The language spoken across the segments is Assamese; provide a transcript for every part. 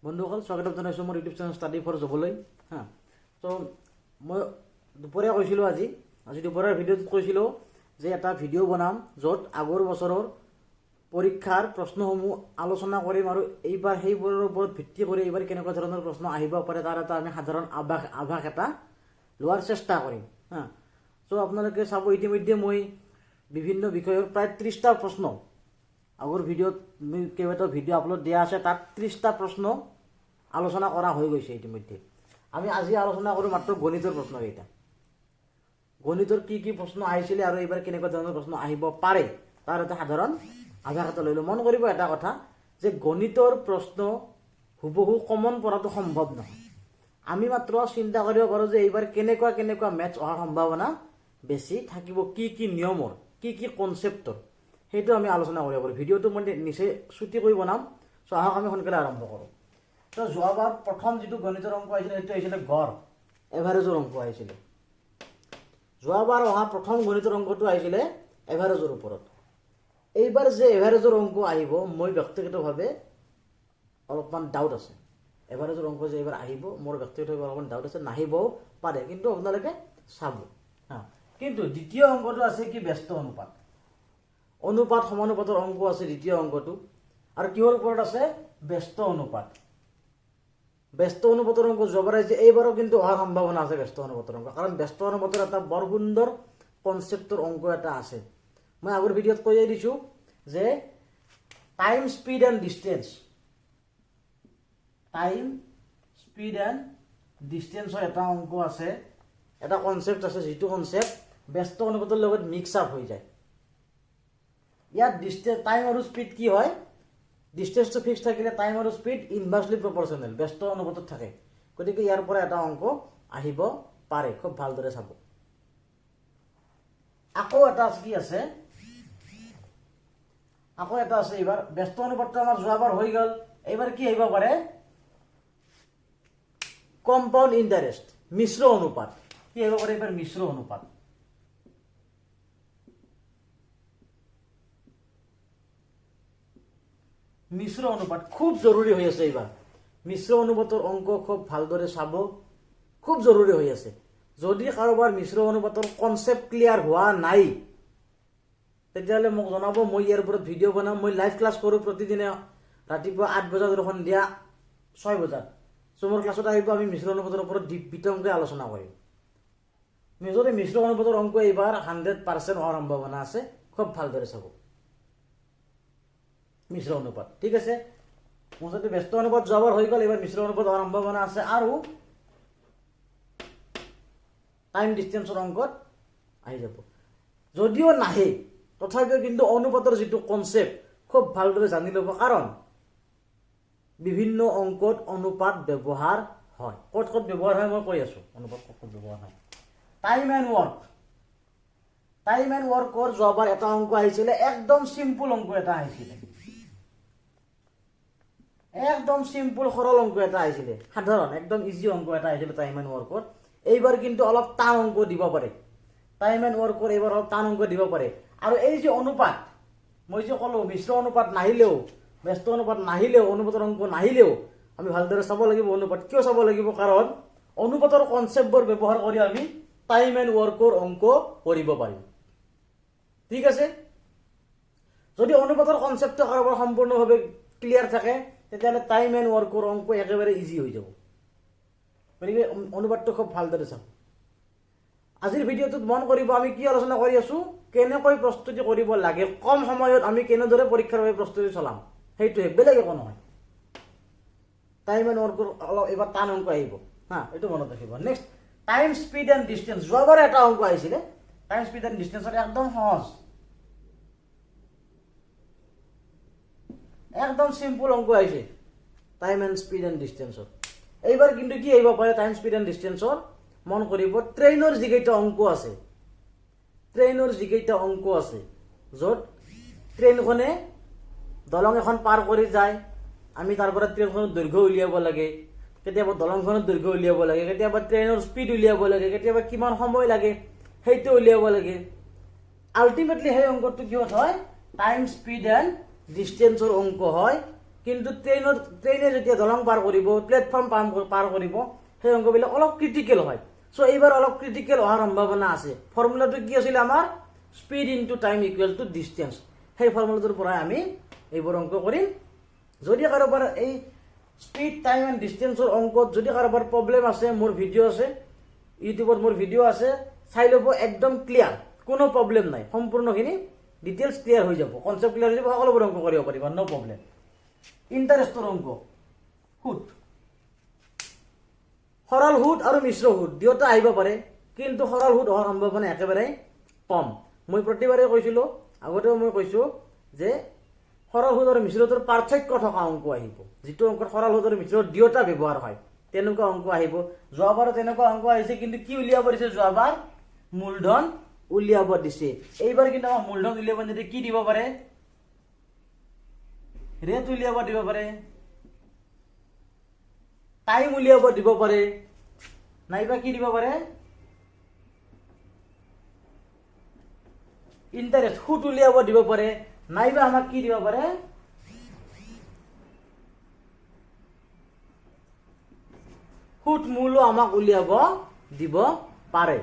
বন্ধুসকল, স্বাগতম জনাইছোঁ মোৰ ইউটিউব চেনেল ষ্টাডি ফৰ জবলৈ। হা, ত' মই দুপৰীয়া কৈছিলোঁ, আজি আজি দুপৰীয়াৰ ভিডিঅ'টোত কৈছিলোঁ যে এটা ভিডিঅ' বনাম, য'ত আগৰ বছৰৰ পৰীক্ষাৰ প্ৰশ্নসমূহ আলোচনা কৰিম আৰু এইবাৰ সেইবোৰৰ ওপৰত ভিত্তি কৰি এইবাৰ কেনেকুৱা ধৰণৰ প্ৰশ্ন আহিব পাৰে, তাৰ এটা আমি সাধাৰণ আভাস এটা লোৱাৰ চেষ্টা কৰিম। হা, চ' আপোনালোকে চাব, ইতিমধ্যে মই বিভিন্ন বিষয়ৰ প্ৰায় 30টা প্ৰশ্ন, আগৰ ভিডিঅ'ত মই কেইবাটাও ভিডিঅ' আপলোড দিয়া আছে, তাত 30টা প্ৰশ্ন আলোচনা কৰা হৈ গৈছে ইতিমধ্যে। আমি আজি আলোচনা কৰোঁ মাত্ৰ গণিতৰ প্ৰশ্নকেইটা। গণিতৰ কি কি প্ৰশ্ন আহিছিলে আৰু এইবাৰ কেনেকুৱা ধৰণৰ প্ৰশ্ন আহিব পাৰে, তাৰ এটা সাধাৰণ আভাস এটা লৈ লওঁ। মন কৰিব এটা কথা যে গণিতৰ প্ৰশ্ন হুবহু কমন পৰাটো সম্ভৱ নহয়। আমি মাত্ৰ চিন্তা কৰিব পাৰোঁ যে এইবাৰ কেনেকুৱা কেনেকুৱা মেথছ অহাৰ সম্ভাৱনা বেছি থাকিব, কি কি নিয়মৰ, কি কি কনচেপ্টৰ, সেইটো আমি আলোচনা কৰিব পাৰোঁ। ভিডিঅ'টো মই নিচেই চুটি কৰি বনাম। চ' আহক, আমি সোনকালে আৰম্ভ কৰোঁ। ত' যোৱাবাৰ প্ৰথম যিটো গণিতৰ অংক আহিছিলে, সেইটো আহিছিলে গড়, এভাৰেজৰ অংক আহিছিলে। যোৱাবাৰ অহা প্ৰথম গণিতৰ অংকটো আহিছিলে এভাৰেজৰ ওপৰত। এইবাৰ যে এভাৰেজৰ অংক আহিব, মই ব্যক্তিগতভাৱে অলপমান ডাউট আছে। এভাৰেজৰ অংক যে এইবাৰ আহিব, মোৰ ব্যক্তিগতভাৱে অলপমান ডাউট আছে। নাহিবও পাৰে, কিন্তু আপোনালোকে চাব। হা, কিন্তু দ্বিতীয় অংকটো আছে কি? ব্যস্ত অনুপাত, অনুপাত সমানুপাতৰ অংক আছে দ্বিতীয় অংকটো। আৰু কিহৰ ওপৰত আছে? ব্যস্ত অনুপাত। ব্যস্ত অনুপাতৰ অংক যোৱাবাৰ আহিছে, এইবাৰো কিন্তু অহাৰ সম্ভাৱনা আছে ব্যস্ত অনুপাতৰ অংক। কাৰণ ব্যস্ত অনুপাতৰ এটা বৰ সুন্দৰ কনচেপ্টৰ অংক এটা আছে। মই আগৰ ভিডিঅ'ত কৈয়ে দিছোঁ যে time, speed and distance, time, speed and ডিষ্টেঞ্চৰ এটা অংক আছে, এটা কনচেপ্ট আছে, যিটো কনচেপ্ট ব্যস্ত অনুপাতৰ লগত মিক্স আপ হৈ যায়। ইয়াত ডিষ্টেঞ্চ, টাইম আৰু স্পীড কি হয়? ডিষ্টেঞ্চটো ফিক্স থাকিলে টাইম আৰু স্পীড ইনভাৰ্চলি প্ৰপৰচনেল, ব্যস্ত অনুপাতত থাকে। গতিকে ইয়াৰ পৰা এটা অংক আহিব পাৰে, খুব ভালদৰে চাব। আকৌ এটা কি আছে? আকৌ এটা আছে। এইবাৰ ব্যস্ত অনুপাতটো আমাৰ যোৱাবাৰ হৈ গ'ল। এইবাৰ কি আহিব পাৰে? কম্পাউণ্ড ইণ্টাৰেষ্ট, মিশ্ৰ অনুপাত। কি আহিব পাৰে এইবাৰ? মিশ্ৰ অনুপাত। মিশ্ৰ অনুপাত খুব জৰুৰী হৈ আছে এইবাৰ। মিশ্ৰ অনুপাতৰ অংক খুব ভালদৰে চাব, খুব জৰুৰী হৈ আছে। যদি কাৰোবাৰ মিশ্ৰ অনুপাতৰ কনচেপ্ট ক্লিয়াৰ হোৱা নাই, তেতিয়াহ'লে মোক জনাব, মই ইয়াৰ ওপৰত ভিডিঅ' বনাম। মই লাইভ ক্লাছ কৰোঁ প্ৰতিদিনে ৰাতিপুৱা 8 বজাত আৰু সন্ধিয়া 6 বজাত। চ' মোৰ ক্লাছত আহিব, আমি মিশ্ৰ অনুপাতৰ ওপৰত বিতংকৈ আলোচনা কৰিম। মুঠতে মিশ্ৰ অনুপাতৰ অংক এইবাৰ 100% হোৱাৰ সম্ভাৱনা আছে, খুব ভালদৰে চাব মিশ্ৰ অনুপাত। ঠিক আছে, মুঠতে ব্যস্ত অনুপাত যোৱাবাৰ হৈ গ'ল, এইবাৰ মিশ্ৰ অনুপাত হোৱাৰ সম্ভাৱনা আছে আৰু টাইম ডিষ্টেঞ্চৰ অংকত আহি যাব। যদিও নাহে, তথাপিও কিন্তু অনুপাতৰ যিটো কনচেপ্ট খুব ভালদৰে জানি ল'ব, কাৰণ বিভিন্ন অংকত অনুপাত ব্যৱহাৰ হয়। ক'ত ক'ত ব্যৱহাৰ হয় মই কৈ আছোঁ, অনুপাত ক'ত ক'ত ব্যৱহাৰ হয়। Time and work, time and ৱৰ্কৰ যোৱাবাৰ এটা অংক আহিছিলে, একদম চিম্পুল অংক এটা আহিছিলে, একদম চিম্পুল সৰল অংক এটা আহিছিলে, সাধাৰণ একদম ইজি অংক এটা আহিছিলে টাইম এণ্ড ৱৰ্কৰ। এইবাৰ কিন্তু অলপ টান অংক দিব পাৰে। টাইম এণ্ড ৱৰ্কৰ এইবাৰ অলপ টান অংক দিব পাৰে। আৰু এই যে অনুপাত মই যে ক'লো, মিশ্ৰ অনুপাত নাহিলেও, ব্যস্ত অনুপাত নাহিলেও, অনুপাতৰ অংক নাহিলেও আমি ভালদৰে চাব লাগিব অনুপাত। কিয় চাব লাগিব? কাৰণ অনুপাতৰ কনচেপ্টবোৰ ব্যৱহাৰ কৰি আমি টাইম এণ্ড ৱৰ্কৰ অংক কৰিব পাৰিম। ঠিক আছে, যদি অনুপাতৰ কনচেপ্টটো কাৰোবাৰ সম্পূৰ্ণভাৱে ক্লিয়াৰ থাকে, তেতিয়াহ'লে টাইম এণ্ড ৱৰ্কৰ অংক একেবাৰে ইজি হৈ যাব। গতিকে অনুপাতটো খুব ভালদৰে চাওক। আজিৰ ভিডিঅ'টোত মন কৰিব, আমি কি আলোচনা কৰি আছো? কেনেকৈ প্ৰস্তুতি কৰিব লাগে, কম সময়ত আমি কেনেদৰে পৰীক্ষাৰ বাবে প্ৰস্তুতি চলাম, সেইটোহে, বেলেগ একো নহয়। টাইম এণ্ড ৱৰ্কৰ অলপ এইবাৰ টান অংক আহিব, হা, এইটো মনত ৰাখিব। Next, time, speed and distance. যোৱাবাৰ এটা অংক আহিছিলে টাইম, স্পীড এণ্ড ডিষ্টেঞ্চৰ, একদম সহজ, একদম চিম্পুল অংক আহিছে টাইম এণ্ড স্পীড এণ্ড ডিষ্টেঞ্চৰ। এইবাৰ কিন্তু কি আহিব পাৰে টাইম, স্পীড এণ্ড ডিষ্টেঞ্চৰ? মন কৰিব, ট্ৰেইনৰ যিকেইটা অংক আছে, ট্ৰেইনৰ যিকেইটা অংক আছে, য'ত ট্ৰেইনখনে দলং এখন পাৰ কৰি যায়, আমি তাৰ পৰা ট্ৰেইনখনৰ দৈৰ্ঘ্য উলিয়াব লাগে, কেতিয়াবা দলংখনৰ দৈৰ্ঘ্য উলিয়াব লাগে, কেতিয়াবা ট্ৰেইনৰ স্পীড উলিয়াব লাগে, কেতিয়াবা কিমান সময় লাগে সেইটো উলিয়াব লাগে। আল্টিমেটলি সেই অংকটো কিহত হয়? টাইম, স্পীড এণ্ড ডিষ্টেঞ্চৰ অংক হয়। কিন্তু ট্ৰেইনে যেতিয়া দলং পাৰ কৰিব, প্লেটফৰ্ম পাৰ কৰিব, সেই অংকবিলাক অলপ ক্ৰিটিকেল হয়। চ' এইবাৰ অলপ ক্ৰিটিকেল অহাৰ সম্ভাৱনা আছে। ফৰ্মুলাটো কি আছিলে আমাৰ? Speed into time equal to distance. সেই ফৰ্মুলাটোৰ পৰাই আমি এইবোৰ অংক কৰিম। যদি কাৰোবাৰ এই স্পীড, টাইম এণ্ড ডিষ্টেঞ্চৰ অংকত যদি কাৰোবাৰ প্ৰব্লেম আছে, মোৰ ভিডিঅ' আছে, ইউটিউবত মোৰ ভিডিঅ' আছে, চাই ল'ব। একদম ক্লিয়াৰ, কোনো প্ৰব্লেম নাই। সম্পূৰ্ণখিনি ডিটেইলছ ক্লিয়াৰ হৈ যাব, কনচেপ্ট ক্লিয়াৰ হৈ যাব, সকলোবোৰ অংক কৰিব পাৰিবা, ন' প্ৰব্লেম। ইণ্টাৰেষ্টৰ অংক, সুদ, সৰল সুদ আৰু মিশ্ৰ সুদ দুয়োটা আহিব পাৰে, কিন্তু সৰল সুদ অহাৰ সম্ভাৱনা একেবাৰে কম। মই প্ৰতিবাৰে কৈছিলোঁ, আগতেও মই কৈছোঁ যে সৰল সুদ আৰু মিশ্ৰ সুদৰ পাৰ্থক্য থকা অংক আহিব। যিটো অংকত সৰল সুদ আৰু মিশ্ৰ সুদ দুয়োটা ব্যৱহাৰ হয়, তেনেকুৱা অংক আহিব। যোৱাবাৰো তেনেকুৱা অংক আহিছে, কিন্তু কি উলিয়াব দিছে যোৱাবাৰ? মূলধন উলিয়াব দিছে। এইবাৰ কিন্তু আমাক মূলধন উলিয়াব নিদিয়ে। কি দিব পাৰে? ৰেট উলিয়াব দিব পাৰে, টাইম উলিয়াব দিব পাৰে, নাইবা কি দিব পাৰে? ইণ্টাৰেষ্ট, সুদ উলিয়াব দিব পাৰে, নাইবা আমাক কি দিব পাৰে? সুদ মূলো আমাক উলিয়াব দিব পাৰে।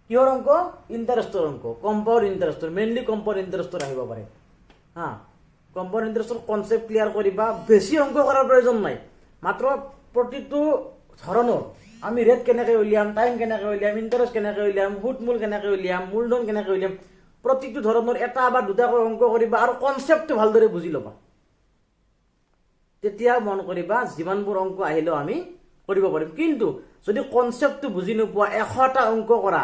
কিহৰ অংক? ইণ্টাৰেষ্টৰ অংক, কম্পাউণ্ড ইণ্টাৰেষ্টৰ, মেইনলি কম্পাউণ্ড ইণ্টাৰেষ্টৰ আহিব পাৰে। হা, কম্পাউণ্ড ইণ্টাৰেষ্টৰ কনচেপ্ট ক্লিয়াৰ কৰিবা। বেছি অংক কৰাৰ প্ৰয়োজন নাই। মাত্ৰ প্ৰতিটো ধৰণৰ আমি ৰেট কেনেকৈ উলিয়াম, টাইম কেনেকৈ উলিয়াম, ইণ্টাৰেষ্ট কেনেকৈ উলিয়াম, সুদ মূল কেনেকৈ উলিয়াম, মূলধন কেনেকৈ উলিয়াম, প্ৰতিটো ধৰণৰ এটা বা দুটাকৈ অংক কৰিবা আৰু কনচেপ্টটো ভালদৰে বুজি ল'বা। তেতিয়া মন কৰিবা, যিমানবোৰ অংক আহিলেও আমি কৰিব পাৰিম। কিন্তু যদি কনচেপ্টটো বুজি নোপোৱা, 100টা অংক কৰা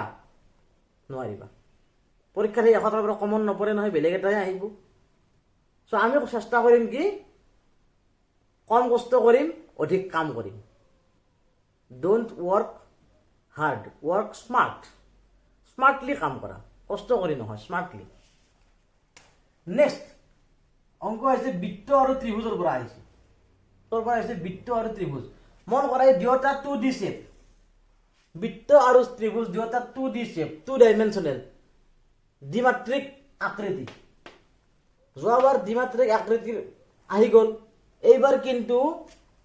নোৱাৰিবা। পৰীক্ষাত সেই 100টাৰ পৰা কমন নপৰে নহয়, বেলেগ এটাহে আহিব। চ' আমি চেষ্টা কৰিম কি কম কষ্ট কৰিম, অধিক কাম কৰিম। Don't work hard, work smart. Smartly কাম কৰা, কষ্ট কৰি নহয়, স্মাৰ্টলি। নেক্সট অংক আহিছে বৃত্ত আৰু ত্ৰিভুজৰ পৰা আহিছে। ক'ৰ পৰা আহিছে? বৃত্ত আৰু ত্ৰিভুজ। মন কৰা, এই দুয়োটা 2D shape. বৃত্ত আৰু ত্ৰিভুজ দুয়োটা 2D shape, two dimensional, দ্বিমাত্ৰিক আকৃতি। যোৱাবাৰ দ্বিমাত্ৰিক আকৃতিৰ আহি গ'ল, এইবাৰ কিন্তু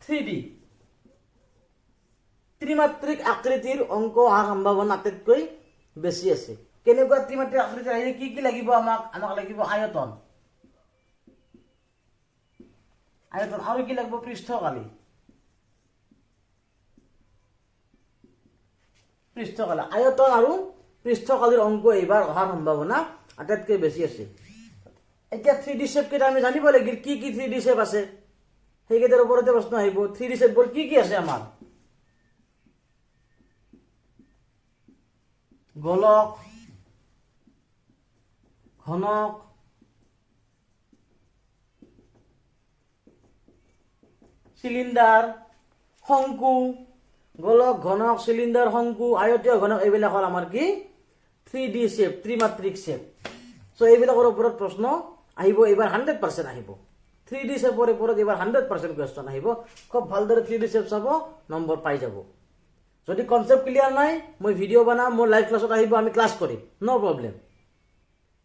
3D, ত্ৰিমাত্ৰিক আকৃতিৰ অংক অহাৰ সম্ভাৱনা আটাইতকৈ বেছি আছে। কেনেকুৱা ত্ৰিমাত্ৰিক আকৃতি আহিলে কি কি লাগিব আমাক? আমাক লাগিব আয়তন, আয়তন আৰু কি লাগিব? পৃষ্ঠকালি, পৃষ্ঠকালি। আয়তন আৰু পৃষ্ঠকালিৰ অংক এইবাৰ অহাৰ সম্ভাৱনা আটাইতকৈ বেছি আছে। এতিয়া 3D shape কেইটা আমি জানিব লাগিল, কি কি 3D shape আছে, সেইকেইটাৰ ওপৰতে প্ৰশ্ন আহিব। 3D শ্বেপবোৰ কি কি আছে আমাৰ? গোলক, ঘনক, চিলিণ্ডাৰ, শংকু। গোলক, ঘনক, চিলিণ্ডাৰ, শংকু, আয়তীয় ঘনক, এইবিলাক হ'ল আমাৰ কি? 3D shape, ত্ৰিমাত্ৰিক shape. চ' এইবিলাকৰ ওপৰত প্ৰশ্ন আহিব এইবাৰ, 100% আহিব। 3D শ্বেপৰ ওপৰত এইবাৰ 100% কুৱেশ্যন আহিব। খুব ভালদৰে 3D shape চাব, নম্বৰ পাই যাব। যদি কনচেপ্ট ক্লিয়াৰ নাই, মই ভিডিঅ' বনাম, মোৰ লাইভ ক্লাছত আহিব, আমি ক্লাছ কৰিম, ন' প্ৰব্লেম।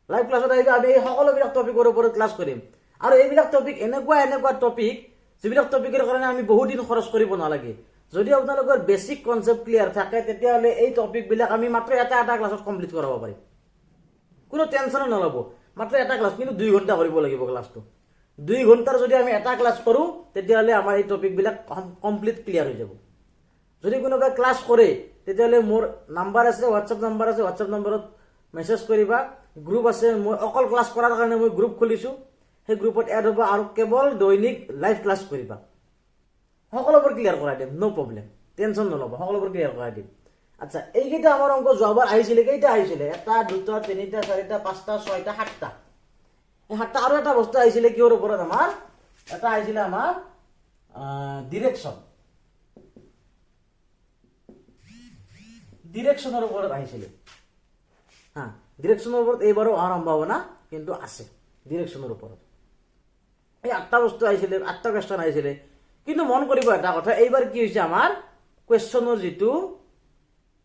লাইভ ক্লাছত আহিব, আমি এই সকলোবিলাক টপিকৰ ওপৰত ক্লাছ কৰিম। আৰু এইবিলাক টপিক এনেকুৱা এনেকুৱা টপিক, যিবিলাক টপিকৰ কাৰণে আমি বহুদিন খৰচ কৰিব নালাগে। যদি আপোনালোকৰ বেছিক কনচেপ্ট ক্লিয়াৰ থাকে, তেতিয়াহ'লে এই টপিকবিলাক আমি মাত্ৰ এটা এটা ক্লাছত কমপ্লিট কৰাব পাৰিম। কোনো টেনশ্যনো নল'ব। মাত্ৰ এটা ক্লাছ, কিন্তু 2 ঘণ্টা কৰিব লাগিব ক্লাছটো। 2 ঘণ্টাৰ যদি আমি এটা ক্লাছ কৰোঁ, তেতিয়াহ'লে আমাৰ এই টপিকবিলাক কমপ্লিট ক্লিয়াৰ হৈ যাব। যদি কোনোবাই ক্লাছ কৰে, তেতিয়াহ'লে মোৰ নাম্বাৰ আছে, হোৱাটছএপ নাম্বাৰ আছে, হোৱাটছএপ নম্বৰত মেছেজ কৰিবা। গ্ৰুপ আছে, মই অকল ক্লাছ কৰাৰ কাৰণে মই গ্ৰুপ খুলিছোঁ। সেই গ্ৰুপত এড হ'ব আৰু কেৱল দৈনিক লাইভ ক্লাছ কৰিবা। সকলোবোৰ ক্লিয়াৰ কৰাই দিম, ন' প্ৰব্লেম, টেনশ্যন নল'ব, সকলোবোৰ ক্লিয়াৰ কৰাই দিম। আচ্ছা, এইকেইটা আমাৰ অংক যোৱাবাৰ আহিছিলে। কেইটা আহিছিলে? এটা, দুটা, তিনিটা, চাৰিটা, পাঁচটা, ছয়টা, সাতটা। এই সাতটা। আৰু এটা বস্তু আহিছিলে কিহৰ ওপৰত আমাৰ? এটা আহিছিলে আমাৰ ডিৰেকশ্যন, ডিৰেকশ্যনৰ ওপৰত আহিছিলে। হা, ডিৰেকশ্যনৰ ওপৰত এইবাৰো অহাৰ সম্ভাৱনা কিন্তু আছে। ডিৰেকশ্যনৰ ওপৰত এই আঠটা বস্তু আহিছিলে, আঠটা কুৱেশ্যন আহিছিলে। কিন্তু মন কৰিব এটা কথা, এইবাৰ কি হৈছে, আমাৰ কুৱেশ্যনৰ যিটো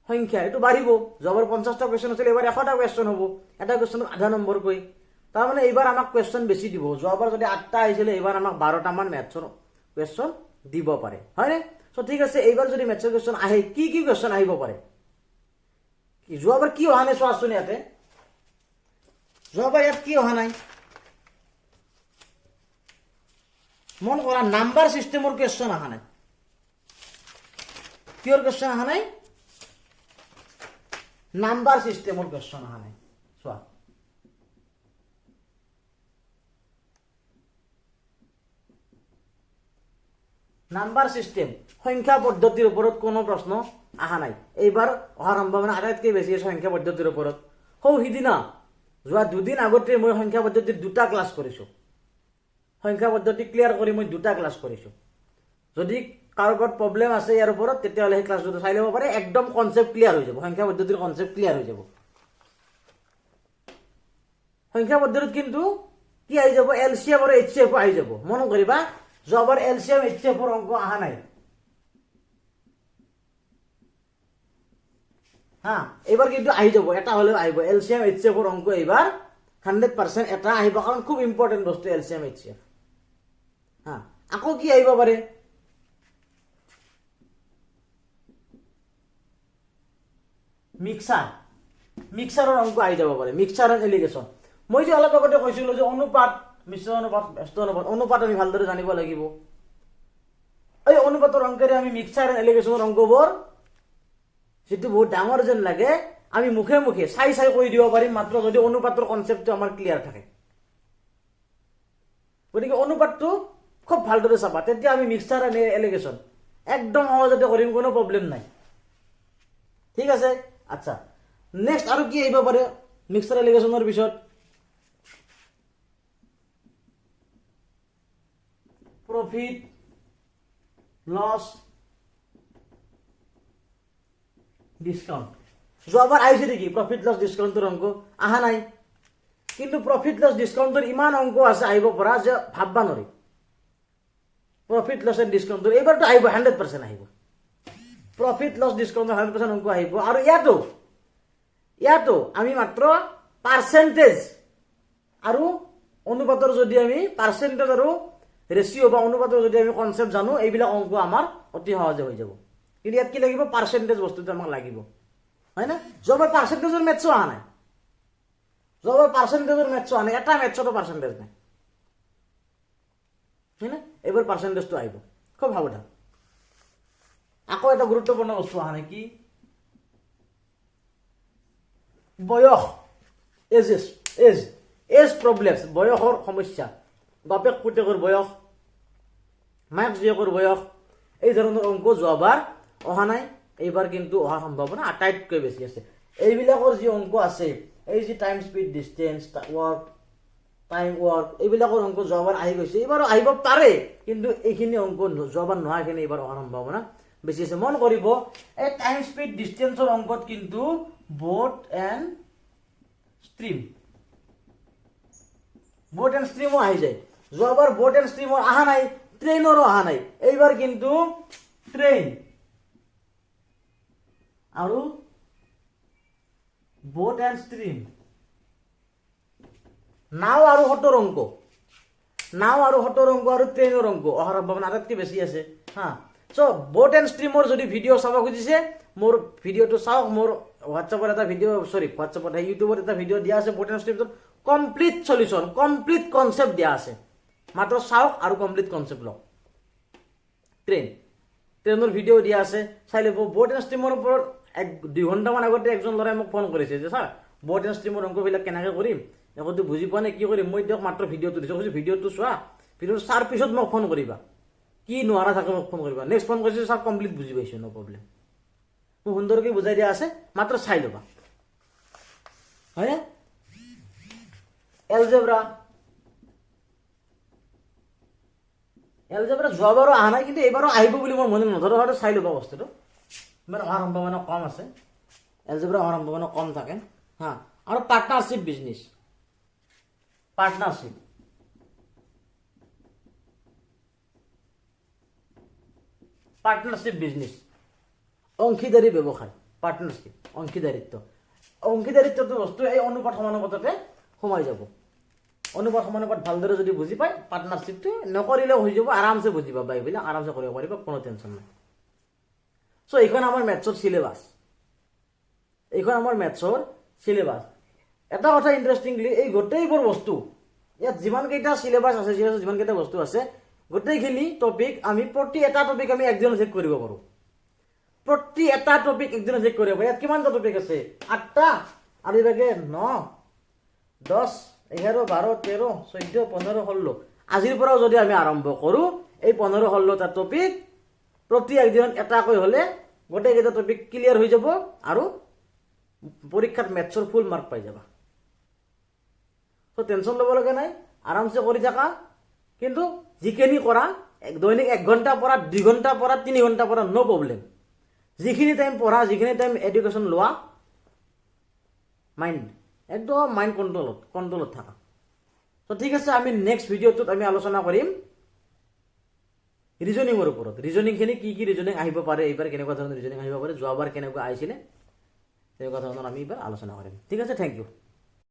সংখ্যা, এইটো বাঢ়িব। যোৱাবাৰ 50টা কুৱেশ্যন আছিল, এইবাৰ 100টা কুৱেশ্যন হ'ব। এটা কুৱেশ্যনত আধা নম্বৰকৈ। তাৰমানে এইবাৰ আমাক কুৱেশ্যন বেছি দিব। যোৱাবাৰ যদি 8টা আহিছিলে, এইবাৰ আমাক 12টামান মেথছৰ কুৱেশ্যন দিব পাৰে, হয়নে? চ' ঠিক আছে, এইবাৰ যদি মেথছৰ কুৱেশ্যন আহে, কি কি কুৱেশ্যন আহিব পাৰে? যোৱাবাৰ কি অহা নাই চোৱাচোন ইয়াতে। যোৱাবাৰ ইয়াত কি অহা নাই মন কৰা। নাম্বাৰ চিষ্টেমৰ কুৱেশ্যন অহা নাই। কিহৰ কুৱেশ্যন অহা নাই? নাম্বাৰ চিষ্টেমৰ কুৱেশ্যন অহা নাই। চোৱা, নাম্বাৰ চিষ্টেম, সংখ্যা পদ্ধতিৰ ওপৰত কোনো প্ৰশ্ন অহা নাই। এইবাৰ অহাৰ সম্ভাৱনা আটাইতকৈ বেছি আছে সংখ্যা পদ্ধতিৰ ওপৰত। সৌ সিদিনা, যোৱা দুদিন আগতে মই সংখ্যা পদ্ধতিৰ দুটা ক্লাছ কৰিছোঁ। সংখ্যা পদ্ধতি ক্লিয়াৰ কৰি মই দুটা ক্লাছ কৰিছোঁ। যদি কাৰোবাৰ প্ৰব্লেম আছে ইয়াৰ ওপৰত, তেতিয়াহ'লে সেই ক্লাছ দুটা চাই ল'ব পাৰে। একদম কনচেপ্ট ক্লিয়াৰ হৈ যাব, সংখ্যা পদ্ধতিৰ কনচেপ্ট ক্লিয়াৰ হৈ যাব। সংখ্যা পদ্ধতিত কিন্তু কি আহি যাব? এলচিএম আৰু এইচচিএফো আহি যাব। মন কৰিবা, যোৱাবাৰ এলচিএম এইচচিএফৰ অংক অহা নাই। হা, এইবাৰ কিন্তু আহি যাব, এটা হ'লেও আহিব। এলচিএম এইচচিএফৰ অংক এইবাৰ 100% এটা আহিব, কাৰণ খুব ইম্পৰ্টেণ্ট বস্তু এলচিএম এইচচিএফ। হা, আকৌ কি আহিব পাৰে? মিক্সাৰ, মিক্সাৰৰ অংক আহি যাব পাৰে, মিক্সাৰ এণ্ড এলিগেশ্যন। মই যে অলপ আগতে কৈছিলোঁ যে অনুপাত, মিশ্ৰ অনুপাত, ব্যস্ত অনুপাত, অনুপাত আমি ভালদৰে জানিব লাগিব। এই অনুপাতৰ অংকেৰে আমি মিক্সাৰ এণ্ড এলিগেশ্যনৰ অংকবোৰ, যিটো বহুত ডাঙৰ যেন লাগে, আমি মুখে মুখে চাই চাই কৰি দিব পাৰিম, মাত্ৰ যদি অনুপাতৰ কনচেপ্টটো আমাৰ ক্লিয়াৰ থাকে। গতিকে অনুপাতটো খুব ভালদৰে চাবা, তেতিয়া আমি মিক্সাৰ এণ্ড এলিগেশ্যন একদম সহজতে কৰিম, কোনো প্ৰব্লেম নাই। ঠিক আছে। আচ্ছা, নেক্সট আৰু কি আহিব পাৰে মিক্সাৰ এলিগেশ্যনৰ পিছত? Profit loss discount. যোৱাবাৰ আহিছে নেকি প্ৰফিট লছ ডিছকাউণ্টৰ অংক? অহা নাই। কিন্তু প্ৰফিট লছ ডিছকাউণ্টৰ ইমান অংক আছে আহিব পৰা যে ভাববা নোৱাৰি। প্ৰফিট লছ এণ্ড ডিছকাউণ্টৰ এইবাৰতো আহিব, 100% আহিব। প্ৰফিট লছ ডিছকাউণ্টৰ 100% অংক আহিব। আৰু ইয়াতো আমি মাত্ৰ পাৰ্চেণ্টেজ আৰু অনুপাতৰ, যদি আমি পাৰ্চেণ্টেজ আৰু ৰেচিঅ' বা অনুপাতৰ যদি আমি কনচেপ্ট জানো, এইবিলাক অংক আমাৰ অতি সহজে হৈ যাব। কিন্তু ইয়াত কি লাগিব? পাৰ্চেণ্টেজ বস্তুটো আমাক লাগিব, হয় না? যোৱাবাৰ পাৰ্চেণ্টেজৰ মেথছো অহা নাই। যোৱাবাৰ পাৰ্চেণ্টেজৰ মেথছো অহা নাই, এটা মেথছতো পাৰ্চেণ্টেজ নাই, হয় না? এইবাৰ পাৰ্চেণ্টেজটো আহিব, খুব সাৱধান। আকৌ এটা গুৰুত্বপূৰ্ণ বস্তু অহা নাই কি? বয়স, এজেছ, এজ এজ প্ৰব্লেমছ, বয়সৰ সমস্যা, বাপেক পুতেকৰ বয়স, মাক জীয়েকৰ বয়স, এই ধৰণৰ অংক যোৱাবাৰ অহা নাই। এইবাৰ কিন্তু অহাৰ সম্ভাৱনা আটাইতকৈ বেছি আছে। এইবিলাকৰ যি অংক আছে, এই যি time, speed, distance, work, time, work, এইবিলাকৰ অংক যোৱাবাৰ আহি গৈছে, এইবাৰো আহিব পাৰে। কিন্তু এইখিনি অংক যোৱাবাৰ নোহোৱাখিনি এইবাৰ অহাৰ সম্ভাৱনা বেছি আছে। মন কৰিব, এই টাইম, স্পীড, ডিষ্টেঞ্চৰ অংকত কিন্তু boat and stream, boat and ষ্ট্ৰীমো আহি যায়। যোৱাবাৰ বোট এণ্ড ষ্ট্ৰীমৰ অহা নাই, ট্ৰেইনৰো অহা নাই। এইবাৰ কিন্তু ট্ৰেইন আৰু বোট এণ্ড ষ্ট্ৰীম, নাও আৰু সোঁতৰ অংক, নাও আৰু সোঁতৰ অংক আৰু ট্ৰেইনৰ অংক অহাৰ সম্ভাৱনা আটাইতকৈ বেছি আছে। হা, চ' বোট এণ্ড ষ্ট্ৰীমৰ যদি ভিডিঅ' চাব খুজিছে, মোৰ ভিডিঅ'টো চাওক। মোৰ হোৱাটছএপত এটা ভিডিঅ', চৰি, হোৱাটছএপত, ইউটিউবত এটা ভিডিঅ' দিয়া আছে। বোট এণ্ড ষ্ট্ৰীমটোত কমপ্লিট চলিউশ্যন, কমপ্লিট কনচেপ্ট দিয়া আছে। মাত্ৰ চাওক আৰু কমপ্লিট কনচেপ্ট লওক। ট্ৰেইনৰ ভিডিঅ' দিয়া আছে, চাই ল'ব। বোট এণ্ড ষ্ট্ৰীমৰ ওপৰত 1-2 ঘণ্টামান আগতে একজন ল'ৰাই মোক ফোন কৰিছে যে ছাৰ, বোট এণ্ড ষ্ট্ৰীমৰ অংকবিলাক কেনেকৈ কৰিম, একোতো বুজি পোৱা নাই, কি কৰিম? মই তেওঁক মাত্ৰ ভিডিঅ'টো দিছোঁ। কৈছোঁ, ভিডিঅ'টো চোৱা, ভিডিঅ'টো চোৱাৰ পিছত মোক ফোন কৰিবা, কি নোৱাৰা থাকে মোক ফোন কৰিবা। নেক্সট ফোন কৰিছে, ছাৰ কমপ্লিট বুজি পাইছোঁ, ন' প্ৰব্লেম। মোক সুন্দৰকৈ বুজাই দিয়া আছে, মাত্ৰ চাই ল'বা, হয়নে? এলজেব্ৰা, এলজেব্ৰা যোৱাবাৰো অহা নাই, কিন্তু এইবাৰো আহিব বুলি মোৰ মনে নধৰে। হয়তো চাই ল'বা বস্তুটো, ইমান অহাৰ সম্ভাৱনা কম আছে। এলজেব্ৰা অহাৰ সম্ভাৱনা কম থাকে। হা, আৰু পাৰ্টনাৰশ্বিপ বিজনেছ, পাৰ্টনাৰশ্বিপ বিজনেছ, অংশীদাৰী ব্যৱসায়, পাৰ্টনাৰশ্বিপ, অংশীদাৰিত্ব। অংশীদাৰিত্বটো বস্তু এই অনুপাত সমানুপাততে সোমাই যাব। অনুপাত সমানুপাত ভালদৰে যদি বুজি পায়, পাৰ্টনাৰশ্বিপটো নকৰিলেও হৈ যাব। আৰামছে বুজি পাবা, এইবিলাক আৰামছে কৰিব পাৰিবা, কোনো টেনশ্যন নাই। চ' এইখন আমাৰ মেথছৰ চিলেবাছ। এইখন আমাৰ মেথছৰ চিলেবাছ। এটা কথা ইণ্টাৰেষ্টিংলি, এই গোটেইবোৰ বস্তু, ইয়াত যিমানকেইটা চিলেবাছ আছে, চিলেবাছত যিমানকেইটা বস্তু আছে, গোটেইখিনি টপিক আমি, প্ৰতি এটা টপিক আমি একদিনত শেষ কৰিব পাৰোঁ। প্ৰতি এটা টপিক একদিনত শেষ কৰিব পাৰোঁ। ইয়াত কিমানটা টপিক আছে? আঠটা। আৰু এইভাগে 9, 10, 11, 12, 13, 14, 15, 16। আজিৰ পৰাও যদি আমি আৰম্ভ কৰোঁ, এই 15, 16টা টপিক প্ৰতি একদিনত এটাকৈ হ'লে গোটেইকেইটা টপিক ক্লিয়াৰ হৈ যাব আৰু পৰীক্ষাত মেথছৰ ফুল মাৰ্ক পাই যাবা। চ' টেনশ্যন ল'ব লগা নাই, আৰামছে কৰি থাকা। কিন্তু যিখিনি কৰা, দৈনিক 1 ঘণ্টা পঢ়া, 2 ঘণ্টা পঢ়া, 3 ঘণ্টা পঢ়া, ন' প্ৰব্লেম। যিখিনি টাইম পঢ়া, যিখিনি টাইম এডুকেশ্যন লোৱা, মাইণ্ড একদম মাইণ্ড কণ্ট্ৰলত থাকা। চ' ঠিক আছে, আমি নেক্সট ভিডিঅ'টোত আমি আলোচনা কৰিম ৰিজনিঙৰ ওপৰত। ৰিজনিংখিনি কি কি ৰিজনিং আহিব পাৰে এইবাৰ, কেনেকুৱা ধৰণৰ ৰিজনিং আহিব পাৰে, যোৱাবাৰ কেনেকুৱা আহিছিলে, তেনেকুৱা ধৰণৰ আমি এইবাৰ আলোচনা কৰিম। ঠিক আছে, thank U.